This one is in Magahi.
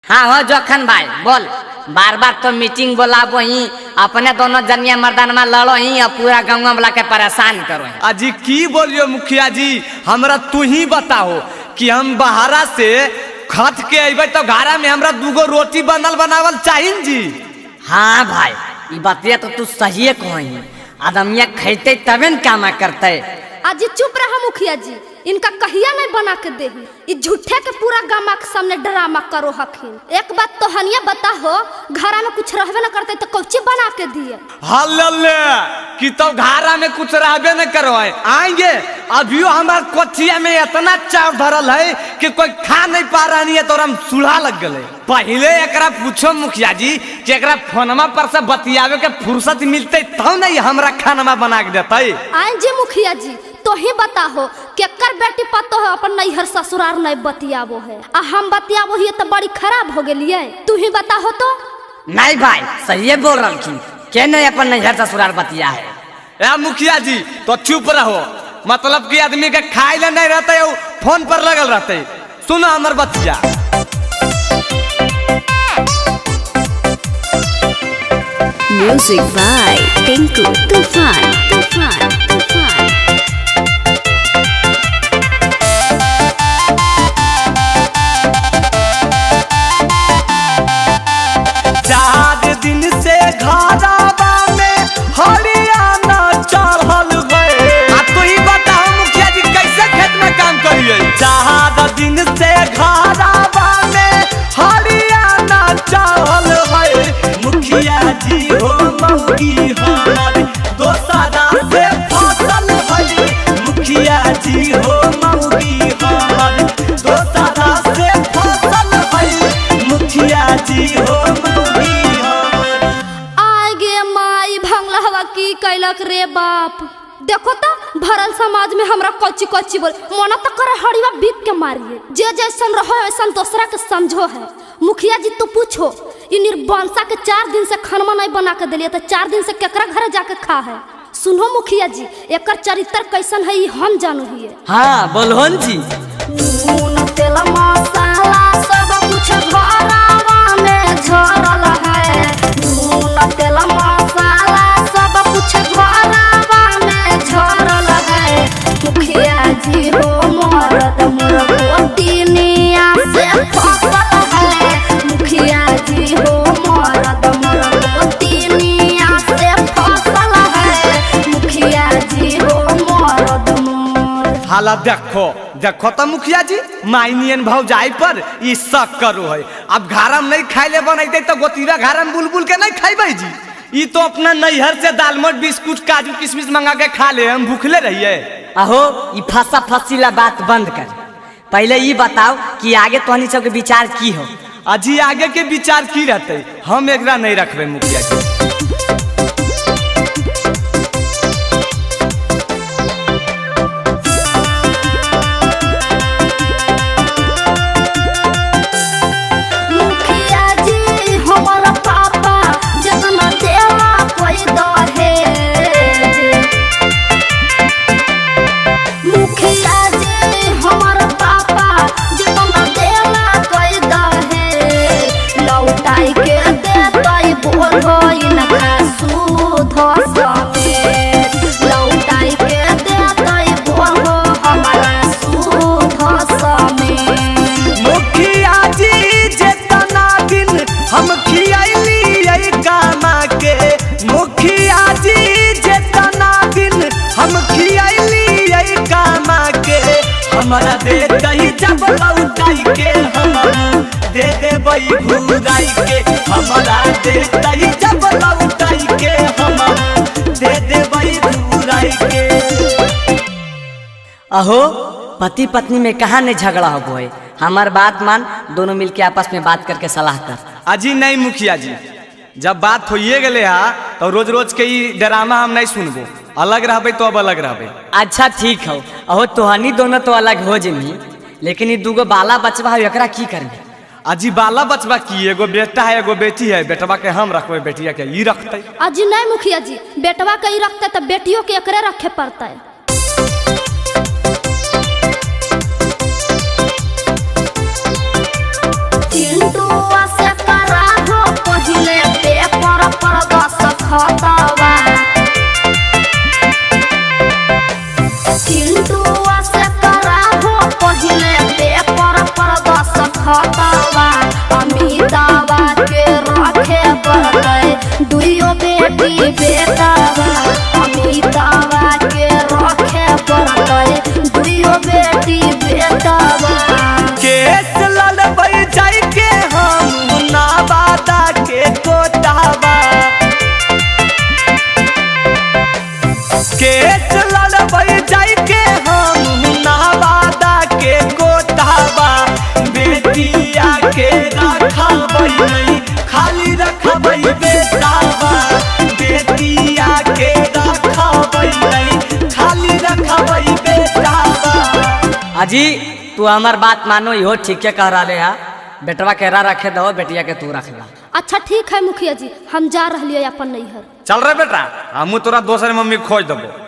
हाँ हो जोखन भाई बोल, बार बार तो मीटिंग बोलाबो ही, अपने दोनों जनिया मर्दानमा लड़ो ही और पूरा गाँव वाला के परेशान करो ही। अजी की बोलियो मुखिया जी, हमरा तू ही बताओ कि हम बहारा से खट के अबे तो घरा में हमरा दूगो रोटी बनल बनावल चाहिए जी। हाँ भाई ई बतिया तो तू सही कही, आदमिया खैते तबे न कामा करते। अजी चुप रहा मुखिया जी, इनका कहिया नहीं बना के देही, ई झूठे के पूरा गामा के सामने ड्रामा करो हखिन। एक बात तो हनिया बताहो, घरा में कुछ रहबे न करते तो कौची बना के दिए? हल्ले कि तो घरा में कुछ रहबे न करो है। आएंगे अभियो हमार कोठिया में इतना चाव धरल है कि कोई खा नहीं पा रहा है, तो हम सुलहा लग गए। पहले एकरा पूछो मुखिया जी कि एकरा फोनमा पर से बतियावे के फुर्सत मिलते तब नहीं हमरा खानमा बना के देते। आए जी मुखिया जी तो ही बताहो केकर बेटी पतो है अपन नैहर ससुरार नहीं बतियाबो है, आ हम बतियाबो ही तो बड़ी खराब हो गेलिए। तू ही बताहो तो। नहीं भाई सही बोल रहा, के नहीं अपन नैहर ससुरार बतिया है। ए मुखिया जी तो चुप रहो, मतलब कि आदमी के खाए ला नहीं रहते फोन पर लगल रहते। सुनो हमर बतिया। Music by Tinku Tufan. Tufan. Tufan. चार दिन से घरवा में हरियाणा चढ़ल गए। आ तू ही बताओ मुखिया जी कैसे खेत में काम करिए? 4 दिन से घरवा में हरियाणा चढ़ल गए। मुखिया जी हो मौगी हमारी दोसरा से फसल है। मुखिया जी हो मौगी हमारी दोसरा से फसल है। मुखिया जी हो मौगी। आगे माई भंगलहवा की कैलक रे बाप, देखो तो भरल समाज में हमरा कच्ची कच्ची बोल मना तो करे हड़िया बीक के मारिए। जे जैसन रहो वैसन दूसरा के समझो है। मुखिया जी तू पूछो इ निर्बंसा के 4 दिन से खाना नहीं बना के दिलिए तो 4 दिन से केकरा घर जाके खा है? सुनो मुखिया जी एकर चरित्र कैसन है ई हम जानू हिए। हाँ बोलहन जी। नून तेल मसाला सब कुछ घरवा में झरल है, नून तेल मसाला सब कुछ घरवा में झरल है। मुखिया जी हो मरद मोर दुनिया से फसल है। मुखिया जी हो मरद मोर दुनिया से फसल है। मुखिया जी हो मरद मोर। हाला देखो देखो तो मुखिया जी माइनियन भौजाई पर ई शक करो है। अब घरम नहीं खाए ले बनैते तो गोतीरा घरम बुलबुल के नहीं खाइबे जी। ई तो अपना नैहर से दालमोट बिस्कुट काजू किशमिश मंगा के खा ले, हम भूखले रहिए। अहो ई फंसा फसीला बात बंद कर, पहले ई बताओ कि आगे तोहनी सबके विचार की हो? अजी आगे के विचार की रहते, हम एकरा नहीं रखबे मुखिया जी। मुखिया जी हमारा पापा जितना देला कोई दहेज। मुखिया जी हमारा पापा जितना देला कोई दहेज, लौटाई के देतई बोलो इनका सूद समेत। लौटाई के देतई बोलो हमारा सूद समेत। मुखिया जी जितना दिन हम खियाली कामा के, मुखिया जी जितना दिन हम खियाली कामा के, हमरा देतई जब लौटाई के हम दे देबै घुराई के। हमरा देतई जब लौटाई के हम दे देबै घुराई के। अहो पति पत्नी में कहाँ नहीं झगड़ा हो है, हमार बात मान, दोनों मिलके आपस में बात करके सलाह कर। अजी नहीं मुखिया जी, जब बात होइए गले हा तो रोज रोज के ई ड्रामा हम नहीं सुनबो, अलग रहबे तो अब अलग रहबे। अच्छा ठीक हो, अहो तोहनी दोनों तो अलग हो जमी, लेकिन ई दूगो बाला बचवा है एकरा की करबे? अजी बाला बचवा की, एगो बेटा है एगो बेटी है, बेटवा के हम रखबे बेटिया के ई रखते। अजी नहीं मुखिया जी, बेटवा के ई रखते तो बेटियों के एकरे रखे पड़ते। चिंटू अजी तू हमार बात मानो, इहो ठीके कह रहा है। बेटवा केरा रखे दो, बेटिया के तू रख ला। अच्छा ठीक है मुखिया जी, हम जा रही अपन नैहर। चल रे बेटा, हमू तोरा दोसर मम्मी खोज देबो।